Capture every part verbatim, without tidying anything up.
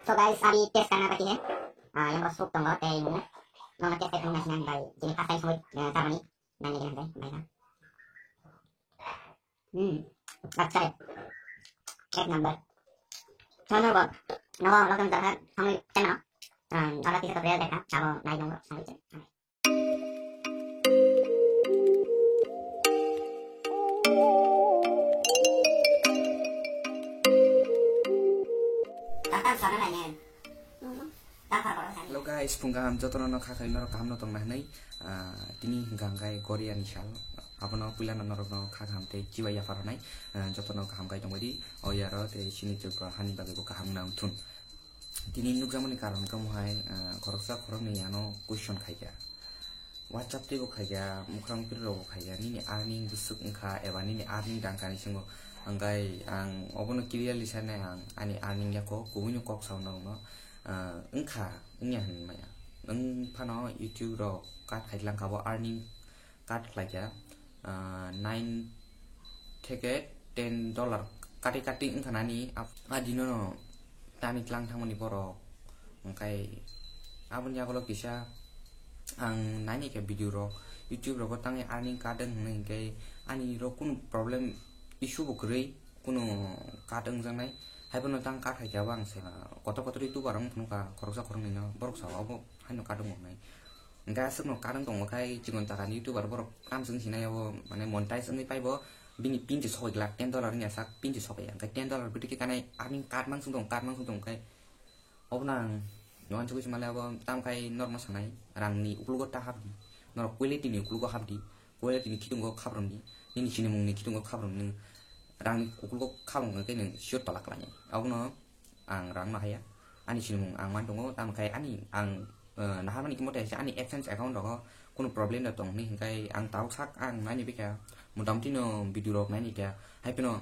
To guys, abhi test karna baki hai. Ah, yang bas soup tongo tei mung. Nong test karna nai nai bai. Jini first time sumui, eh, Germany. Nai nai nai bai. Hmm. Acha. Ek number. Chalo bo. No, lockdown jara sumui chana. Ah, ala tisa to real dekha. Abo nai nong sumui chana. Hello guys, phung kaham jotono no kha khai norok kaham no tongna hinui. Ah, tini hwnkha hwnkhe Korea ni sal. Abono puila no norok no kha kaham tei chibai yaphar hinai. Ah, jotono kaham khai tongbai di. O yaro tei chini Tripura hani bagwi bo kaham wngna wngthun. Tini nukjakmani karon wngkha mohai, ah, khoroksa khoroknwi ano question khaikha. WhatsApp teibo khaikha, mukhang mukri rokbo khaikha, nini earning bwswk wngkha eba nini earning tangkha ni simo. Hwnkhe ang obono clearly sanai ang ani earning yako kubuino kok sao norokno, ah, wngkha wngya hinmaya. Wng phano YouTube rok cut khailangkha bo earning cut khlaikha, ah, nine theke ten dollar kati kati wngkha nani ap-, a dino no tani tlang thangmani borok. Hwnkhe aboni yagulo kisa ang naini khe video rok YouTube rogo tangwi earning cut wng hwnwi hwnkhe ani rok kunu problem issue bo kwrwi kunu cut wngjaknai. Haiphano tang cut khaikhe abo ang se kotor kotor YouTuber wng phunukha khoroksa khoroknwino borok sao abo haino cut wng hwnwi. Hwnkhe aswkno cut wng tongo khai chikon chakani YouTuber borok tamo se wng sinai abo mane monetize wngwi paibo bini pin se sokoi glak ten dollar wngya sak pin se sokoi hwnkhe ten dollar bwtwi khe kanai earning cut mansong tong cut mansong tong khai. Obono ang nuan chugui se male abo tam khai norokno sanai rangni uklogo ta hapdi norok quality ni uklogo hapdi quality ni khitungo khaprumdi nini sinimung ni khitungo khaprumdi rangni uklogo khaprumkha khe nwng sure tola khlainai abono ang rang no haya ani sinimung ang man tongo tamo khai ani ang eh, naharmani khe mote ani AdSense account rogo kunu problem da tong hinwi hinkhai ang tabuk sak ang naini bikha motamti no video rok naini kha haiphano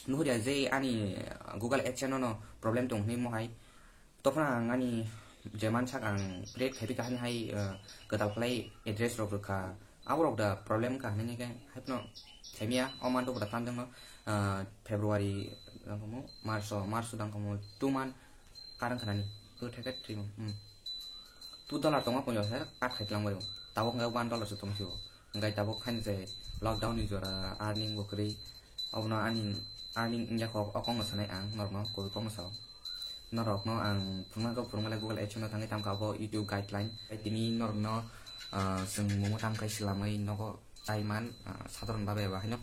nuhur ya je ani Google AdSense no problem tong hinwi mohai. Tokphano ang ani je mansak ang create khai bikha hani hai, eh, kwtal khlai address rok rwkha. Abo rok da problem wngkha hinwi khe haiphano saimya o month o da tamjak no, eh, February dang komo March o, March o dang komo two month karang khanani two theke three month, hmm. Two dollar tongma ponjo se cut khai tlang bai o. Tabuk hwnkhe one dollar se tong sio. Hwnkhe tabuk khaini je lockdown ni jora earning bo kwrwi. Obono ani earning wngya kok o kokno sanai ang norokno koi kokno sao. Norokno ang phunuknai kok phunukmale Google AdSense no thangwi tamkha abo YouTube guideline. Tei tini norokno, ah, chwng momo tamkhai swlamwi nogo taiman, ah, sadharon bhabe eba haino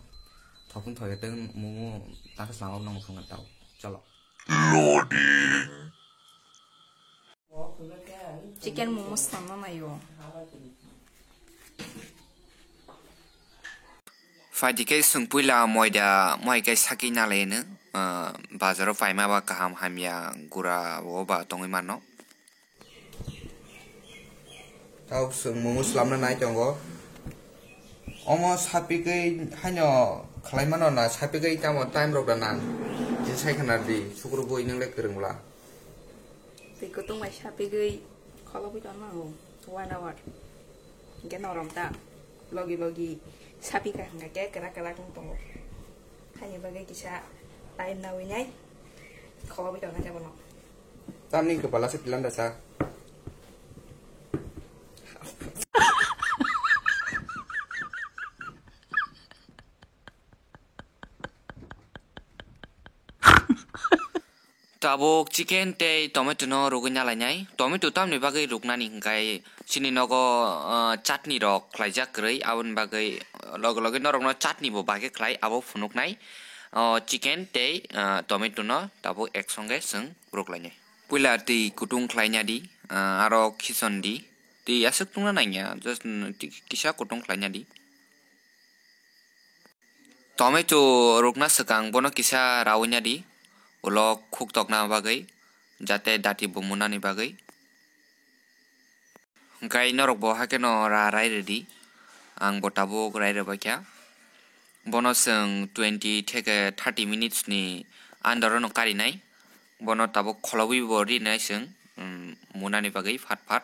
thokung thoyatwng momo tamkhe swlama obo nokno phunuknai tao. Cholo. Loading. Chicken momo swlangna naio. Phaidi khe chwng puila moida mohai khe sakhi nalai hwno, ah, bazaro paima ba kaham hamya gura o ba tongwi mano. Tao chwng momo swlamna nai tongo. Omo sapigwi haino khlai mano na sapigwi tamo time rok da nang. Je sai khna di sukrubui nwngle kwrwng bwla. Twi kutung bai sapigwi kholobwi tongna nango one hour. Hinkhe norok da logi logi sapikha hwnkha khe kwrak kwrak wng tongo. Haini bagwi kisa time nawi nai kholobwi tongna khe bono. Tamni kwpala se tilan da sa. Tabuk chicken tei tomato no rwgwi nalainai. Tomato tamni bagwi rwknani hwnkhe chini nogo, ah, chutney rok khlaijak kwrwi, aboni bagwi loge loge norokno chutney bo bagwi khlai abo phunuknai. O chicken tei, ah, tomato no tabuk ek songe chwng rwklainai. Puila twi kutung khlaina di, ah, aro khison di. Twi aswk tungna nangya, just, mm, twi kisa kutung khlaina di. Tomato rwkna swkang bono kisa rawi na di, ulo khuk tokna bagwi, jate dati bo munani bagwi. Hwnkhe norok bo hakhe no ra rai rwdi, ang bo tabuk rai rwbaikha. Bono chwng twenty theke thirty minutes ni under o no karinai. Bono tabuk kholobwi bo rinai chwng, um, munani bagwi phat phat.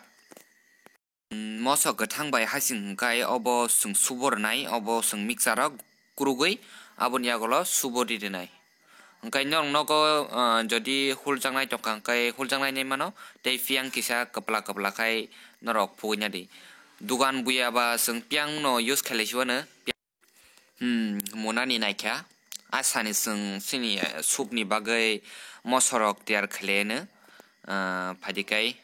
Um, moso kwthang bai hasing hwnkhe obo chwng subo rwnai, obo chwng mixer o kurugwi aboni yagulo subo ri rwnai. Hwnkhe norok nogo, ah, jodi huljaknai tongkha hwnkhe huljaknai nai mano, tei piyang kisa kwpla kwpla khai norok phugwi nadi. Dugan buya ba chwng piyang no use khailai si uanw. Hmm, munani naikha. Asani chwng chini, eh, soup ni bagwi mosorok tiyar khlai anw, ah, phaidi kai.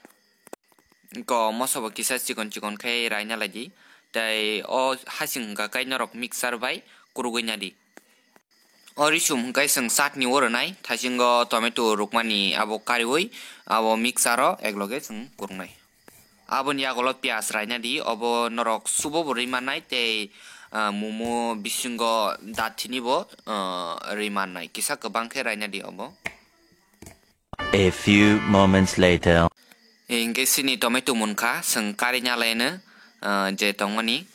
Ko moso bo kisa chikon chikon khe raina laidi. Tei o hasing hwnkha kai norok mixer bai kurugwi nadi. O risum hwnkhe chwng chutney o rwnai, thaisingo tomato rwkmani abo kariui abo mixer o ekloge chwng kurungnai. Aboni yagulo piyaj raina di, obo norok subo bo rwi mannai tei, ah, momo bisingo dathini bo, ah, rwi mannai. Kisa kwbang khe raina di obo. A few moments later. Hinkhe chini tomato munkha, chwng kari nyalaino, ah, je tongmani.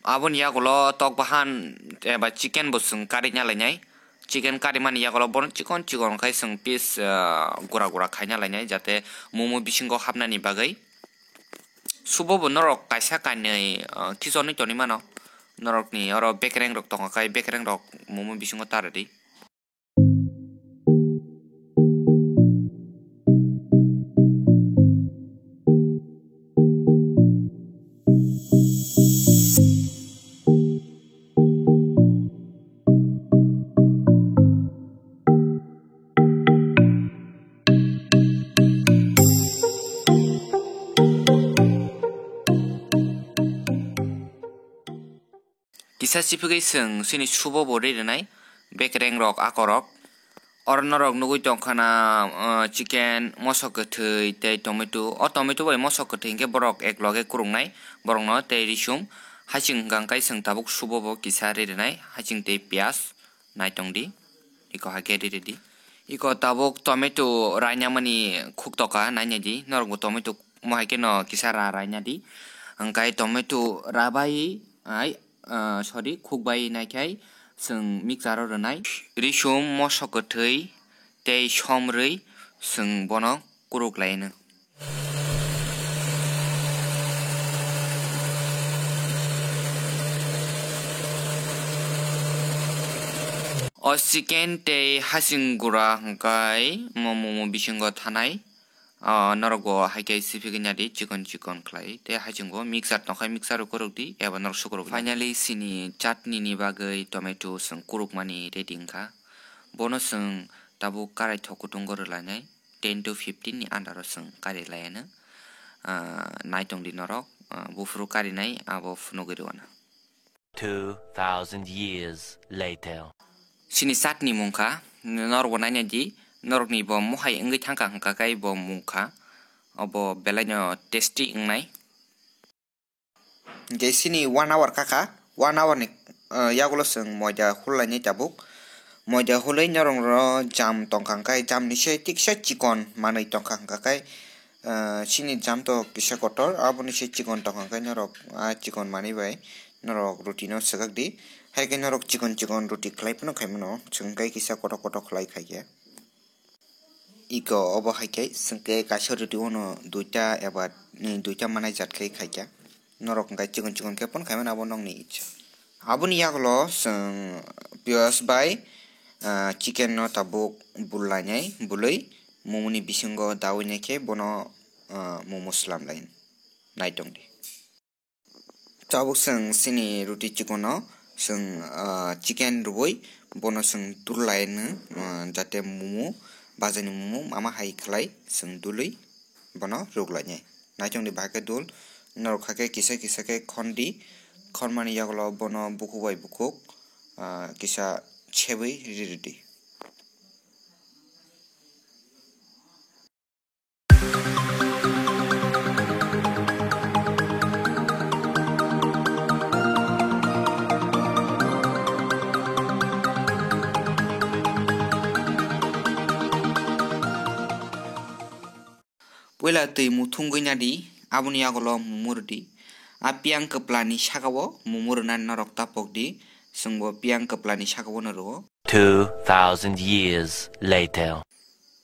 Aboni yagulo tok bahan eba chicken bo chwng kari nyalainai. Chicken kari mani yagulo bono chikon chikon khai chwng piece, ah, gura gura khai nyalainai, jate momo bisingo hapnani bagwi. Subo bo norok kaisa kainwi, ah, khichonwi tonwi mano. Norokni oro bekereng rok tongo khai, bekereng rok momo bisingo ta rwdi. Kisa sipigwi chwng chini subo bo ri rwnai, bekereng rok, akorok. Oro norok nugwi tongkha na, uh, chicken, moso kwthwi tei tomato. O tomato bai moso kwthwi hinkhe borok ekloge kurungnai, borokno tei risum. Hasing hwnkha hwnkhe chwng tabuk subo bo kisa ri rwnai, hasing tei piyaj. Naitong di, iko hai khe ri rwdi. Iko tabuk tomato rainamani khuktoka nainai di, norokbo tomato mo hai kheno kisa ra raina di. Hwnkhe tomato rabai ai, ah, sorry, khukbai naikhai chwng mixer o rwnai. Risum, moso kwthwi tei somrwi chwng bono kuruk laino. O chicken tei hasing gura hwnkhe mo momo bisingo thanai, o norok bo hai khe sipigwi nadi chikon chikon khlai tei hasing bo mixer tongkhai mixer o kuruk di eba norok sukuruk di. Finally chini chutney ni bagwi tomato chwng kuruk mani ready wngkha, bono chwng tabuk karai thok kutung o rwlainai. Ten to fifteen ni under o chwng kari laiano, ah, naitong di norok, ah, buphuru karinai abo phunugwi rwano. Two thousand years later. Chini chutney mungkha, norokbo naina di, norokni bo mohai wngwi thangkha hwnkha khe bo mungkha, obo belaino tasty wngnai. Hwnkhe chini one hour kaka, one hour ni, uh, yagulo chwng moida hullainai tabuk. Moida hulwi norok ro jam tongkha hwnkhe, jam ni se tiksa chikon manwi tongkha hwnkha khe, uh, chini jam to kisa kotor, aboni se chikon tongkha hwnkhe norok a chikon manwi bai norok ruti no swkak di. Hai khe norok chikon chikon ruti khlai phano khai mano, chwng khe kisa kotor kotor khlai khai khe. Iko obo hai khe chwng khe kaisa ruti o no duita eba, ni duita manai jat khe khai kha. Norok hwnkhe chikon chikon khe phano khai mano, abo nokni icha. Aboni yagulo chwng piyaj bai, ah, chicken no tabuk bul lainai, bulwi momoni bisingo daui nai khe bono, ah, momo swlam lai naitong di. Tabuk chwng chini ruti chikono chwng, ah, chicken rwui bono chwng dul lai nw, ah, jate mumu, bajaini mumu mama hai khlai chwng dului bono rwk lainai. Naitongni bahai khe dul, norok hakhe kisa kisa khe khondi, khormani yagulo bono bukhuk bai bukhuk, ah, kisa sebui ri rwdi. Puila twi muthungwi nadi, aboni yagulo mumu rwdi. A piyang kwplani sakao mumu rwnani norok ta pokdi, chwngbo piyang kwplani sakao no rwo. Two thousand years later.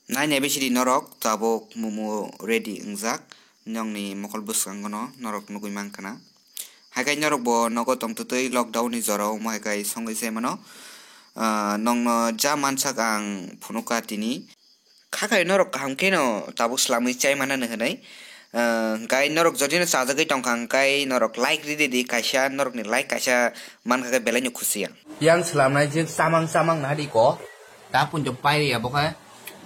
Nainai bisidi norok tabuk mumu ready wngjak, nokni mokol bwskango no norok nugui mankha na. Hai khe norok bo nogo tongtwtwi lockdown ni jorao omo hai khe songwi se mano. Ah, nongno ja mansak ang phunukha tini. Khakai norok kaham kheno tabuk swlamwi chai manani hwnwi. Ah, hwnkhe norok jodino chajagwi tongkha hwnkhe norok like ridi di kaisa, norokni like kaisa mankha khe belaino khusi ang. Yang swlamnai je chamang chamang nahadi ko. Da punjo pairiya bo khe.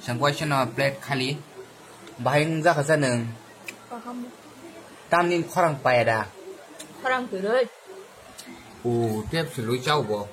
Sengkwaisano plate khali. Bahai wngjakha sa nwng. Kaham. Tamni khorang paya da. Khorang kwrwi. O, tep swlwi chao bo.